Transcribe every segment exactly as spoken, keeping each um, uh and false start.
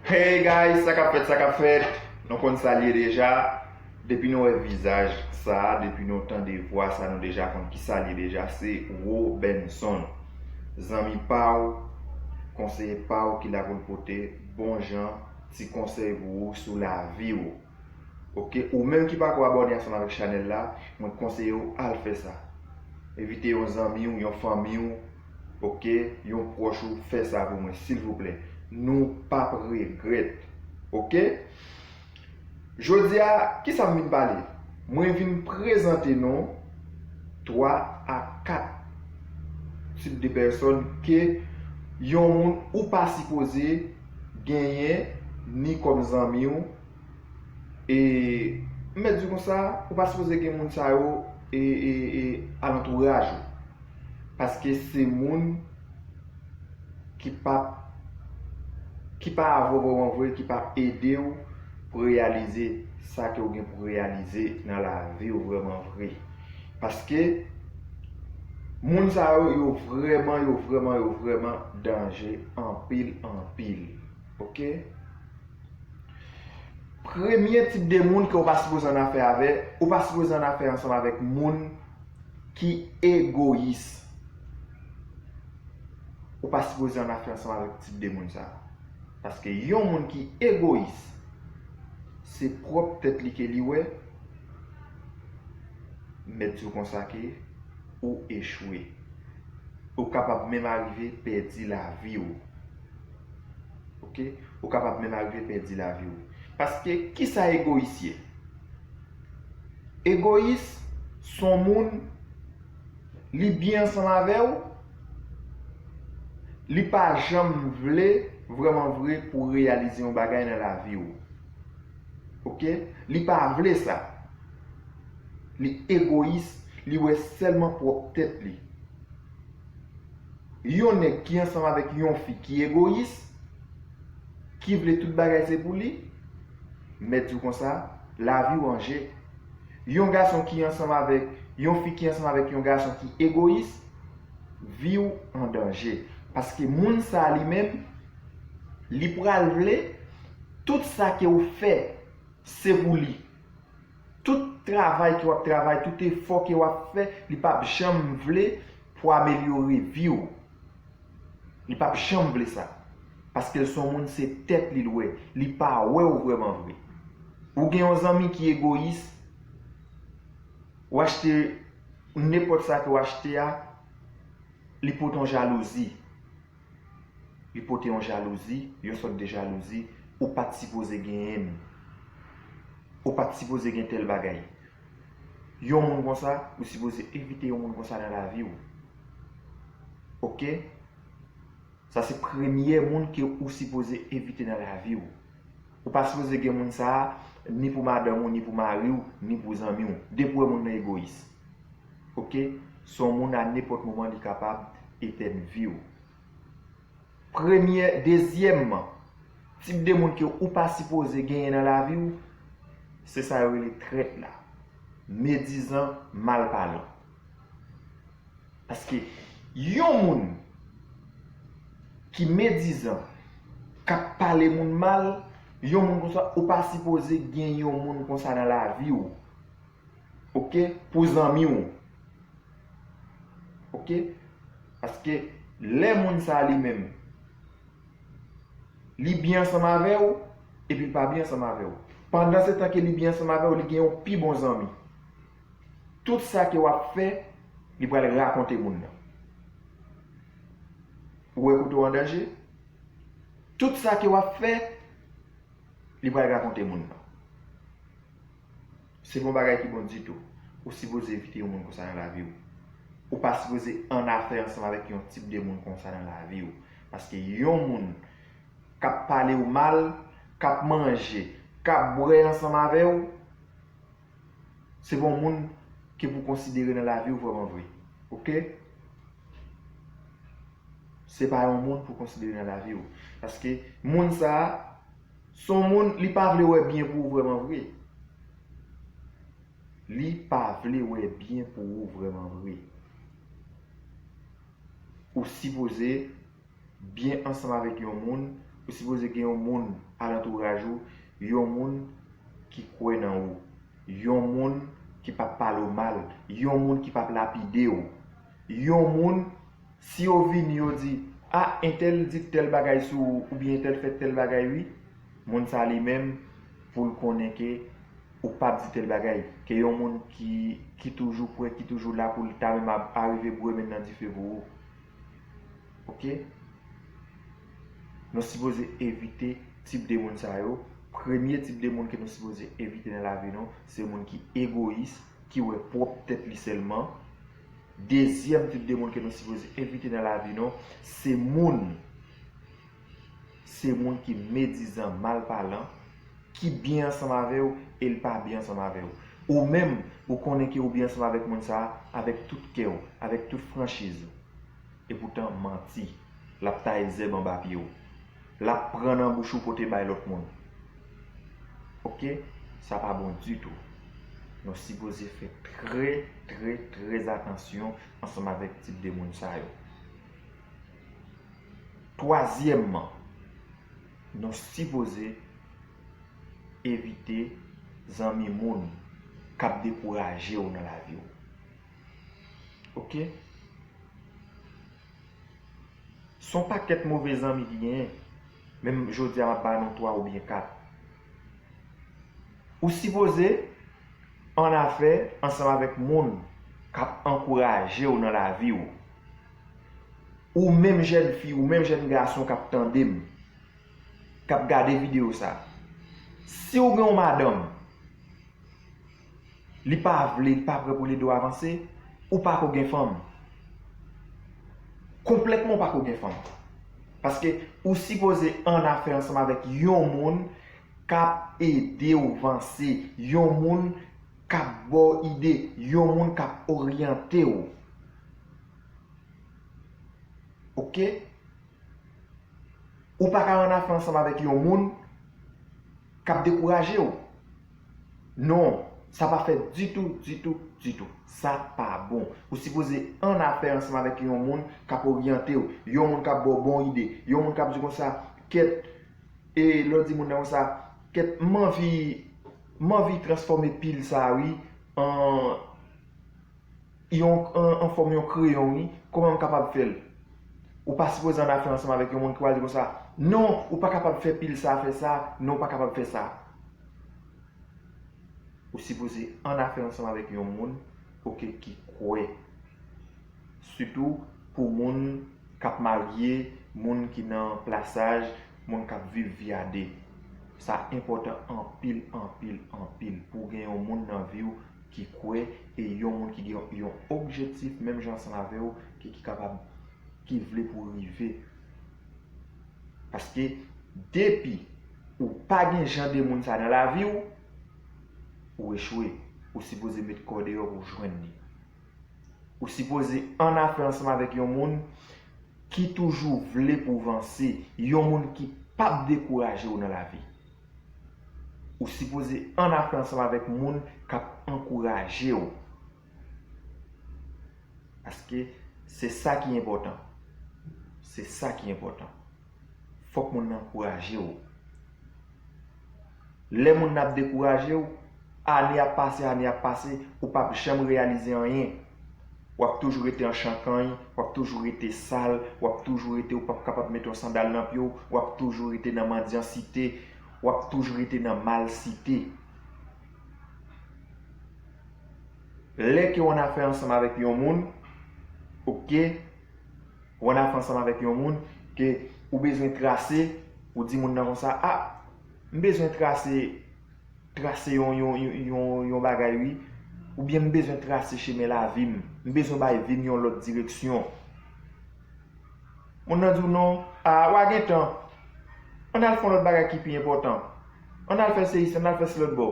Hey guys, sa k ap fèt, sa k ap fèt? Nou konn sa l ye deja. Depi nou wè vizaj sa, depi nou tande vwa sa, nou deja konn ki sa l ye deja. Se Robenson. Zanmi pa w, konseye pa w ki la pou l pote bon jan ti konsèy pou ou sou lavi w. Oke, ou menm ki pako abòne ansanm avèk chanèl la, mwen konseye w al fè sa. Envite yon zanmi w, yon fanmi w, oke, yon pwòch ou, fè sa pou mwen, silvouplè. Nou p ap regrèt, oke? Jodi a, kisa m vin pale? Mwen vin prezante nou twa a kat tip de pèsòn ke yon moun ou pa sipoze genyen ni kòm zanmi w, e m mèt di w konsa, ou pa sipoze gen moun sa yo e, e, e, alantouraj ou. Paske se moun ki pa, ki pa avè w vrèman vre, ki pa ede w pou reyalize sa ke w gen pou reyalize nan lavi w vrèman vre. Paske moun sa yo, yo vrèman, yo vrèman, yo vrèman danje anpil, anpil. Oke? Premye tip de moun ke w pa sipoze annafè avè, ou pa sipoze annafè ansanm avèk moun ki egoyis. Ou pa sipoze annafè ansanm avèk tip de moun sa. Paske yon moun ki egoyis, se pwòp tèt li ke li wè, m mèt di w konsa ke ou echwe. Ou kapab menm arive pèdi lavi w. Oke? Ou kapab menm arive pèdi lavi w. Paske, kisa egoyis ye? Egoyis, se yon moun, li byen ansanm avè w, li pa janm vle, vrèman vre, pou reyalize yon bagay nan lavi w. Oke? Li pa vle sa. Li egoyis, li wè sèlman pwòp tèt li. Yon nèg ki ansanm avèk yon fi ki egoyis, ki vle tout bagay se pou li, m mèt di w konsa, lavi w an je. Yon gason ki ansanm avèk, yon fi ki ansanm avèk yon gason ki egoyis, vi w an danje. Paske moun sa li menm, li pral vle tout sa ke w fè, se pou li. Tout travay ke w ap travay, tout efò ke w ap fè, li p ap janm vle pou amelyore vi w. Li p ap janm vle sa. Paske l se yon moun, se tèt li l wè. Li pa wè w vrèman vre. Ou gen yon zanmi ki egoyis, w achte nenpòt sa ke w achte a, li pote yon jalouzi. Li pote yon jalouzi, yon sòt de jalouzi, ou pa t sipoze genyen l. Ou pa t sipoze gen tèl bagay. Yon moun konsa, ou sipoze evite yon moun konsa nan lavi w. Oke? Sa se premye moun ke ou sipoze evite nan lavi w. Ou pa sipoze gen moun sa a, ni pou madanm ou, ni pou mari w, ni pou zanmi w. Depi w wè moun nan egoyis. Oke? Se yon moun a nenpòt moman li kapab etèn vi w. Premye, dezyèmman, tip de moun ke ou pa sipoze genyen nan lavi w, se sa yo rele trèt la. Medizan, malpalan. Paske yon moun ki medizan, k ap pale moun mal, yon moun konsa, ou pa sipoze gen yon moun konsa nan lavi w. Oke? Pou zanmi w. Oke? Paske lè moun sa li menm, li byen ansanm avè w, epi l pa byen ansanm avè w. Pandan se tan ke li byen ansanm avè w, li gen yon pi bon zanmi. Tout sa ke w ap fè, li pral rakonte moun nan. Ou wè kote w an danje? Tout sa ke w ap fè, li pral rakonte moun nan. Se pa yon bagay ki bon ditou. Ou sipoze evite yon moun konsa nan lavi w. Ou pa sipoze annafè ansanm avèk yon tip de moun konsa nan lavi w. Paske yon moun k ap pale w mal, k ap manje, k ap bwè ansanm avè w, se pa yon moun ke pou konsidere nan lavi w vrèman vre. Oke? Se pa yon moun pou konsidere nan lavi w. Paske moun sa a, se yon moun, li pa vle wè byen pou ou vrèman vre. Li pa vle wè byen pou ou vrèman vre. Ou sipoze byen ansanm avèk yon moun Ou sipoze gen yon moun alantouraj ou, yon moun ki kwè nan ou, yon moun ki p ap pale w mal, yon moun ki p ap lapide w, yon moun, si yo vini, yo di, a, entèl di tèl bagay sou ou, oubyen entèl fè tèl bagay, wi, moun sa li menm, pou l konnen ke ou p ap di tèl bagay, ke yon moun ki, ki toujou prè, ki toujou la pou l ta menm a, arive bwè men nan dife pou ou. Oke? Nou sipoze evite tip de moun sa yo. Premye tip de moun ke nou sipoze evite nan lavi nou, se moun ki egoyis, ki wè pwòp tèt li sèlman. Dezyèm tip de moun ke nou sipoze evite nan lavi nou, se moun, se moun ki medizan, malpalan, ki byen ansanm avè w e l pa byen ansanm avè w. Ou menm, ou konnen ke ou byen ansanm avèk moun sa a, avèk tout kè w, avèk tout franchiz ou. Epoutan, manti. L ap taye zèb anba pye w. L ap pran nan bouch ou pote bay lòt moun. Oke? Sa pa bon ditou. Nou sipoze fè trè, trè, trè atansyon ansanm avèk tip de moun sa yo. Twazyèmman, nou sipoze evite zanmi moun k ap dekouraje w nan lavi w. Oke? Se yon pakèt move zanmi ki genyen. Menm jodi a, m ap ba nou twa oubyen kat. Ou sipoze annafè ansanm avèk moun k ap ankouraje w nan lavi w. Ou menm jèn fi, ou menm jèn gason k ap tande m, k ap gade videyo sa. Si w gen yon madanm, li pa vle, li pa prè pou l ede w avanse, ou pako gen fanm. Konplètman ou pako gen fanm. Paske ou sipoze annafè ansanm avèk yon moun k ap ede w vanse, yon moun k ap ba w ide, yon moun k ap oryante w. Oke? Ou pa ka annafè ansanm avèk yon moun k ap dekouraje w. Non, sa pa fèt ditou, ditou, ditou. Sa pa bon. Ou sipoze annafè ansanm avèk yon moun k ap oryante w, yon moun k ap ba w bon ide, yon moun k ap di konsa, kèt, e lè w di moun nan konsa, kèt, m anvi, m anvi transfòme pil sa a, wi, an, yon, an, an fòm yon kreyon, wi. Kòman m kapab fè l? Ou pa sipoze annafè ansanm avèk yon moun ki pral di konsa, non, ou pa kapab fè pil sa, fè sa, non, ou pa kapab fè sa. Ou sipoze annafè ansanm avèk yon moun, oke, ki kwè. Sitou pou moun k ap marye, moun ki nan plasaj, moun k ap viv vi a de. Sa enpòtan anpil, anpil, anpil pou w gen yon moun nan vi w ki kwè e yon moun ki gen yon objektif menm jan ansanm avè w, ki, ki kapab, ki vle pou w rive. Paske depi ou pa gen jan de moun sa nan lavi w, ou echwe. Ou sipoze met kò deyò pou w jwenn li. Ou sipoze annafè ansanm avèk yon moun ki toujou vle pou w vanse, yon moun ki p ap dekouraje w nan lavi. Ou sipoze annafè ansanm avèk moun k ap ankouraje w. Paske se sa ki enpòtan. Se sa ki enpòtan. Fòk moun nan ankouraje w. Lè moun nan ap dekouraje w, ane ap pase, ane ap pase, ou p ap janm reyalize anyen. W ap toujou rete an chankanny, w ap toujou rete sal, w ap toujou rete, ou p ap kapab mete yon sandal nan pye w, w ap toujou rete nan mandyansite, w ap toujou rete nan malsite. Lè ke w annafè ansanm avèk yon moun, oke, w annafè ansanm avèk yon moun ke ou bezwen trase, ou di moun nan konsa, a, m bezwen trase, trase yon, yon, yon, yon, yon bagay, wi, oubyen m bezwen trase chemen lavi m, m bezwen bay vi m yon lòt direksyon. Moun nan di w non, a, w a gen tan. Ann al fè yon lòt bagay ki pi enpòtan. Ann al fè se isi, ann al fè se lòt bò.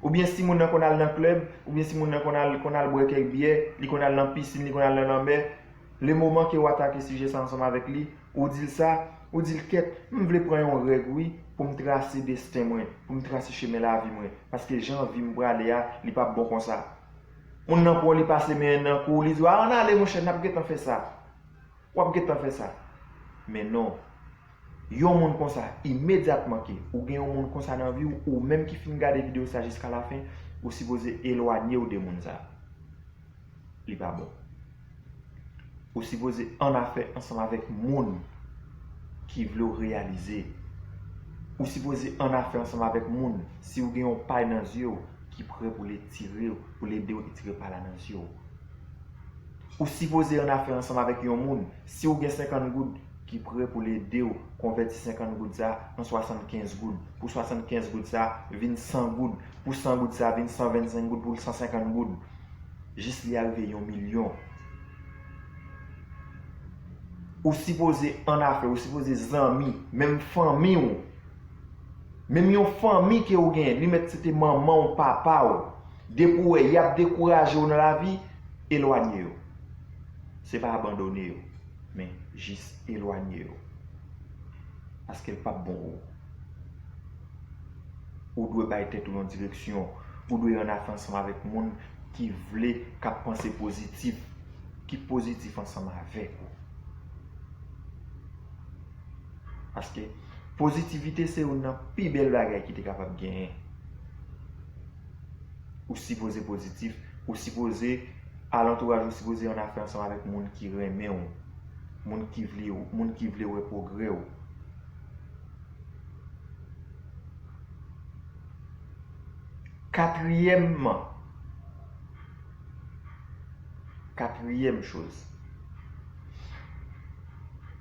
Oubyen si moun nan konn al nan klèb, oubyen si moun nan konn al, konn al bwè kèk byè, li konn al nan pisin, li konn al nan lanmè, lemoman ke w atake sijè sa ansanm avèk li, ou di l sa, ou di l kèt, m vle pran yon règ wi, pou m trase desten mwen, pou m trase chemen lavi mwen, paske jan vi m prale a, li p ap bon konsa. Moun nan pran w, li pase men nan kou w, li di w, a, ann ale monchè, n ap gentan fè sa. W ap gentan fè sa. Men non. Yon moun konsa, imedyatman ke ou gen yon moun konsa nan vi w, ou menm ki fin gade videyo sa jiska lafen, ou sipoze elwanye w de moun sa. Li pa bon. Ou sipoze annafè ansanm avèk moun ki vle w reyalize. Ou sipoze annafè ansanm avèk moun, si w gen yon pay nan zye w, ki prè pou l etire w, pou l ede w etire pay la nan zye w. Ou sipoze annafè ansanm avèk yon moun, si w gen senkant goud, ki prè pou l ede w konvèti senkant goud sa an swasannkenz goud, pou swasannkenz goud sa vin san goud, pou san goud sa vin san vennsenk goud, pou l san senkant goud, jis li arive yon milyon. Ou sipoze annafè, ou sipoze zanmi, menm fanmi w, menm yon fanmi ke w genyen, li mèt se te manman w, papa w, depi w wè y ap dekouraje w nan lavi, elwanye yo. Se pa abandone yo, men jis elwanye yo. Paske l p ap bon pou ou. Ou dwe bay tèt ou yon direksyon. Ou dwe annafè ansanm avèk moun ki vle, k ap panse pozitif, ki pozitif ansanm avèk ou. Paske pozitivite se youn nan pi bèl bagay ki te kapab genyen. Ou sipoze pozitif, ou sipoze, alantouraj ou sipoze annafè ansanm avèk moun ki renmen w, moun ki vle w, moun ki vle wè pwogrè w. Katriyèmman, katriyèm choz.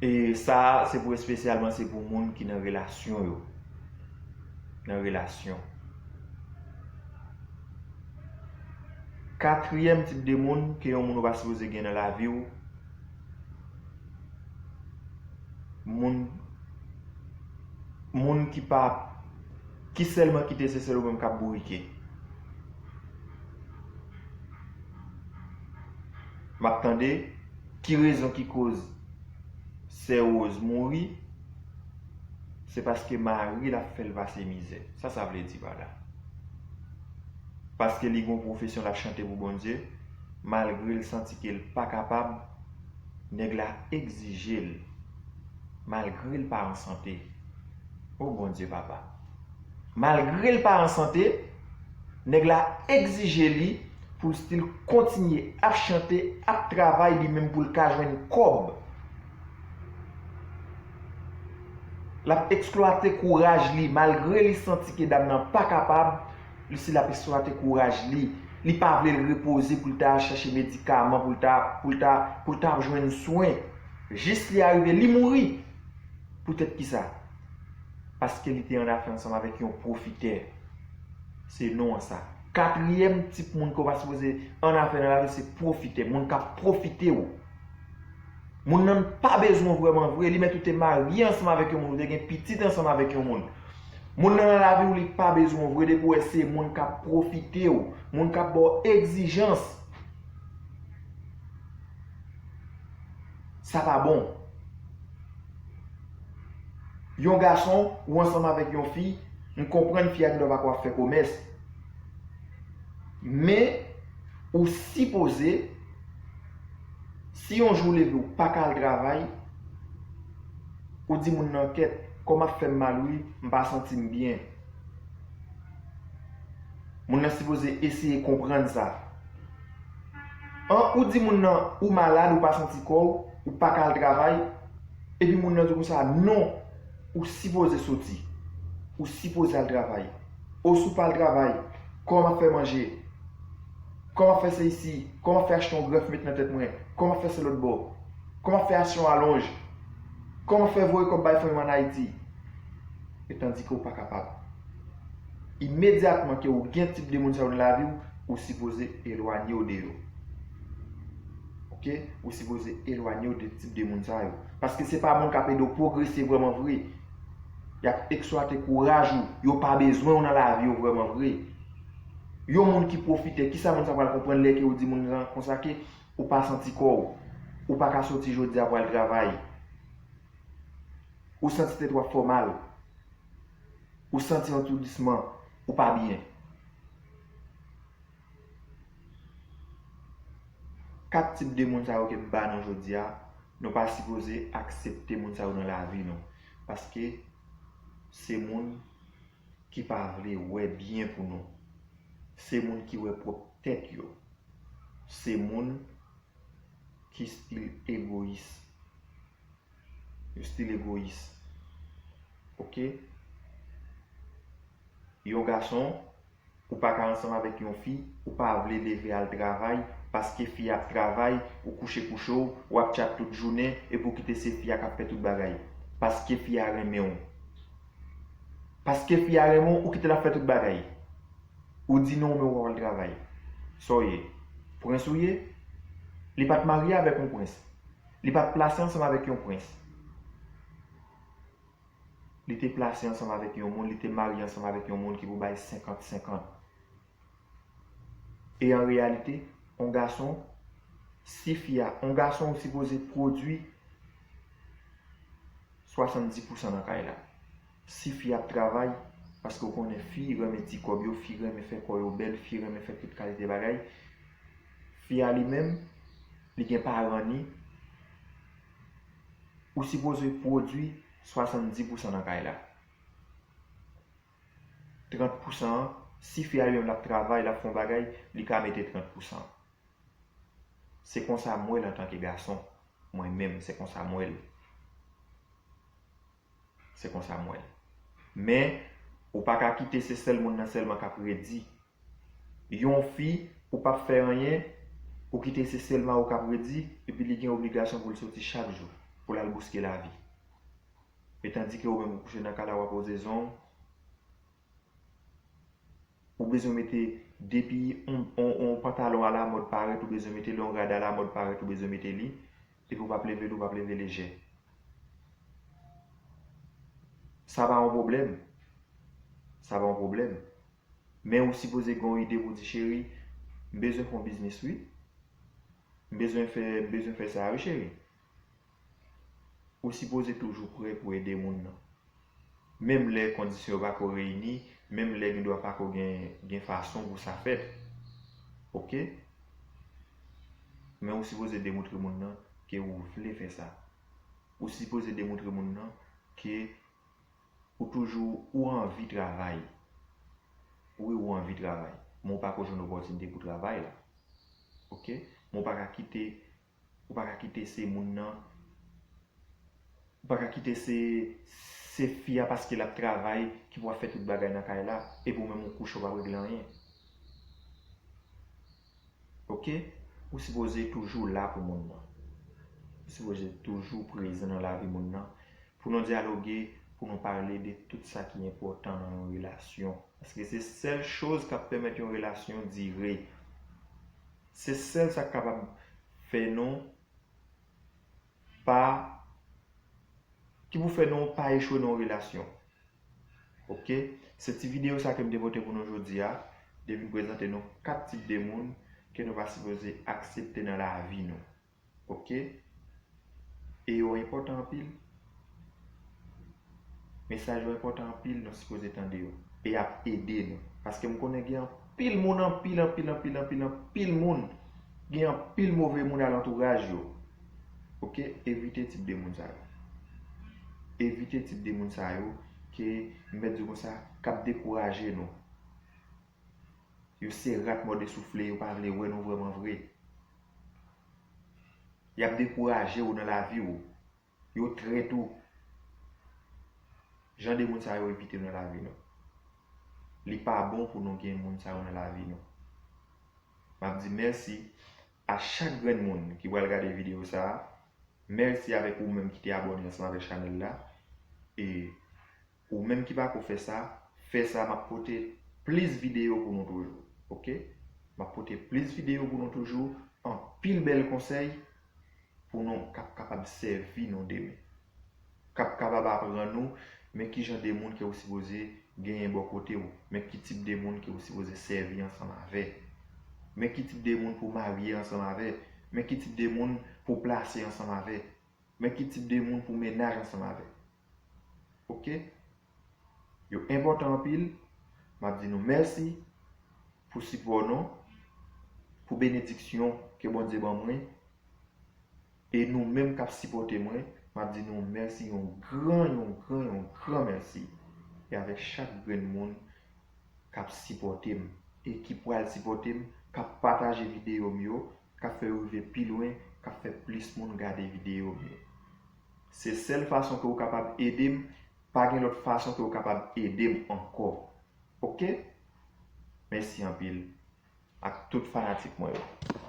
E sa, se pou espesyalman, se pou moun ki nan relasyon yo. Nan relasyon. Katriyèm tip de moun ke yon moun ou pa sipoze gen nan lavi w, moun, moun ki pa, ki sèlman kite se sèl ou menm k ap bourike. M ap tande, ki rezon ki koz Sè Rose mouri? Se paske mari l ap fè l pase mizè. Sa sa vle di pa la? Paske li gon pwofesyon l ap chante pou Bondye, malgre l santi ke l pa kapab, nèg la egzije l, malgre l pa an sante. O Bondye papa! Malgre l pa an sante, nèg la egzije li pou l still kontinye ap chante, ap travay li menm pou l ka jwenn kòb. L ap eksplwate kouraj li, malgre li santi ke dam nan pa kapab, li still ap eksplwate kouraj li. Li pa vle l repoze pou l ta al chache medikaman, pou l ta, pou l ta, pou l ta ap jwenn swen. Jis li arive, li mouri. Poutèt kisa? Paske li te annafè ansanm avèk yon pwofitè. Se non an sa. Katriyèm tip moun ke w pa sipoze annafè nan lavi, se pwofitè, moun k ap pwofite w. Moun nan pa bezwen w vrèman vre, li mèt ou te marye ansanm avèk yon moun, ou te gen pitit ansanm avèk yon moun. Moun nan nan lavi w, li pa bezwen w vre, depi w wè se moun k ap pwofite w, moun k ap ba w egzijans. Sa pa bon. Yon gason, ou ansanm avèk yon fi, m konprann fi a gendwa pa ko ap fè komès. Men, ou sipoze, si yon jou ou leve ou pa ka al travay, ou di moun nan, kèt, kò m ap fè m mal wi, m pa santi m byen. Moun nan sipoze eseye konprann sa. An, ou di moun nan ou malad, ou pa santi kò w, ou pa ka al travay, epi moun nan di w konsa, non, ou sipoze soti. Ou sipoze al travay. Oswa ou pa al travay, kòman w ap fè manje? Kòman w ap fè se isi? Kòman w ap fè achte yon grèf met nan tèt mwen? Kòman w ap fè se lòt bò? Kòman w ap fè achte yon alonj? Kòman w ap fè voye kòb bay fanmi w ann Ayiti? E tandike ou pa kapab. Imedyatman ke ou gen tip de moun sa yo nan lavi w, ou sipoze elwanye w de yo. Oke? Ou sipoze elwanye w de tip de moun sa yo. Paske se pa moun k ap ede w pwogrese vrèman vre. Y ap eksplwate kouraj ou. Yo pa bezwen w nan lavi yo vrèman vre. Yon moun ki pwofitè, kisa moun sa pral konprann lè ke ou di moun nan konsa ke ou pa santi kò w, ou pa ka soti jodi a pou al travay? Ou santi tèt ou ap fè w mal? Ou santi antoudisman ou pa byen? Kat tip de moun sa yo ke m ba nou jodi a, nou pa sipoze aksepte moun sa yo nan lavi nou. Paske se moun ki pa vle wè byen pou nou. Se moun ki wè pwòp tèt yo. Se moun ki stil egoyis. Yo stil egoyis. Oke? Yon gason, ou pa ka ansanm avèk yon fi, ou pa vle leve al travay, paske fi a ap travay, ou kouche kouche w, w ap tchat tout jounen, epi w kite se fi a k ap fè tout bagay. Paske fi a renmen w. Paske fi a renmen w, ou kite l ap fè tout bagay. Ou di non, men w pa al travay. Sa w ye? Prens ou ye? Li pa t marye avèk yon prens. Li pa t plase ansanm avèk yon prens. Li te plase ansanm avèk yon moun, li te marye ansanm avèk yon moun ki pou bay senkant senkant. E an reyalite, yon gason, si fi a, yon gason ou sipoze pwodui swasanndiz pousan nan kay la. Si fi ap travay, paske w konnen fi renmen ti kòb yo, fi renmen fè kò yo bèl, fi renmen fè tout kalite bagay, fi a li menm, li gen paran ni, ou sipoze pwodui swasanndiz pousan nan kay la. Trant pousan an, si fi a li menm l ap travay, l ap fè yon bagay, li ka mete trant pousan. Se konsa m wè l antanke gason. Mwen menm, se konsa m wè l. Se konsa m wè l. Men, ou pa ka kite se sèl moun nan sèlman k ap redi. Yon fi, ou p ap fè anyen, ou kite se sèl mari w k ap redi, epi li gen obligasyon pou l soti chak jou, pou l al bouske lavi. E tandike ou menm ou kouche nan kay la, w ap poze zong, ou bezwen mete, depi on, on, on pantalon alamòd parèt, ou bezwen mete l, on rad alamòd parèt, ou bezwen mete li, epi w p ap leve l, ou p ap leve lejè. Sa pa yon pwoblèm. Sa pa yon pwoblèm. Men ou sipoze gen yon ide pou di, cheri, m bezwen fè yon biznis, wi. M bezwen fè, m bezwen fè sa, wi, cheri. Ou sipoze toujou prè pou ede moun nan. Menm lè kondisyon yo pa ko reyini, menm lè gendwa pa ko gen, gen fason pou sa fèt. Oke? Men ou sipoze demontre moun nan ke ou vle fè sa. Ou sipoze demontre moun nan ke ou toujou, ou anvi travay. Wi, ou anvi travay. Men ou pa ko jwenn opòtinite pou travay la. Oke? Men ou pa ka kite, ou pa ka kite se moun nan, ou pa ka kite se, se fi a paske l ap travay ki pou ap fè tout bagay nan kay la, epi ou menm ou kouche ou p ap regle anyen. Oke? Ou sipoze toujou la pou moun nan. Ou sipoze toujou prezan nan lavi moun nan. Pou nou dyaloge, pou nou pale de tout sa ki enpòtan nan yon relasyon. Paske se sèl choz k ap pèmèt yon relasyon dire. Se sèl sa k kapab fè nou pa, ki pou fè nou pa echwe nan yon relasyon. Oke? Se ti videyo sa ke m te pote pou nou jodi a, de vin prezante nou kat tip de moun ke nou pa sipoze aksepte nan lavi nou. Oke? E yo enpòtan anpil. Mesaj yo enpòtan anpil, nou sipoze tande yo. E y ap ede nou. Paske m konnen gen anpil moun, anpil, anpil, anpil, anpil, anpil moun. Gen anpil move moun alantouraj yo. Oke? Evite tip de moun sa yo. Evite tip de moun sa yo ke, m mèt di w konsa, k ap dekouraje nou. Yo se rat mòde soufle, yo pa vle wè nou vrèman vre. Y ap dekouraje w nan lavi w. Yo trèt ou. Jan de moun sa yo evite yo nan lavi nou. Li pa bon pou nou gen moun sa yo nan lavi nou. M ap di mèsi a chak grenn moun ki pral gade videyo sa a. Mèsi avèk ou menm ki te abòne ansanm avèk chanèl la. E ou menm ki pako fè sa, fè sa, m ap pote plis videyo pou nou toujou. Oke? M ap pote plis videyo pou nou toujou, anpil bèl konsèy pou nou k ap kapab sèvi nou demen. K ap kapab aprann nou, men ki jan de moun ke ou sipoze genyen bò kote w, men ki tip de moun ke ou sipoze sèvi ansanm avè, men ki tip de moun pou w marye ansanm avè, men ki tip de moun pou w plase ansanm avè, men ki tip de moun pou w mennaj ansanm avè. Oke? Yo enpòtan anpil. M ap di nou mèsi pou sipò nou, pou benediksyon ke Bondye ban mwen. E nou menm k ap sipòte mwen, M ap di nou mèsi, yon gran, yon gran, yon gran mèsi. E avèk chak grenn moun k ap sipòte m e ki pral sipòte m, k ap pataje videyo m yo, k ap fè yo rive pi lwen, k ap fè plis moun gade videyo m yo. Se sèl fason ke w kapab ede m, pa gen lòt fason ke w kapab ede m ankò. Oke? Mèsi anpil ak tout fanatik mwen yo.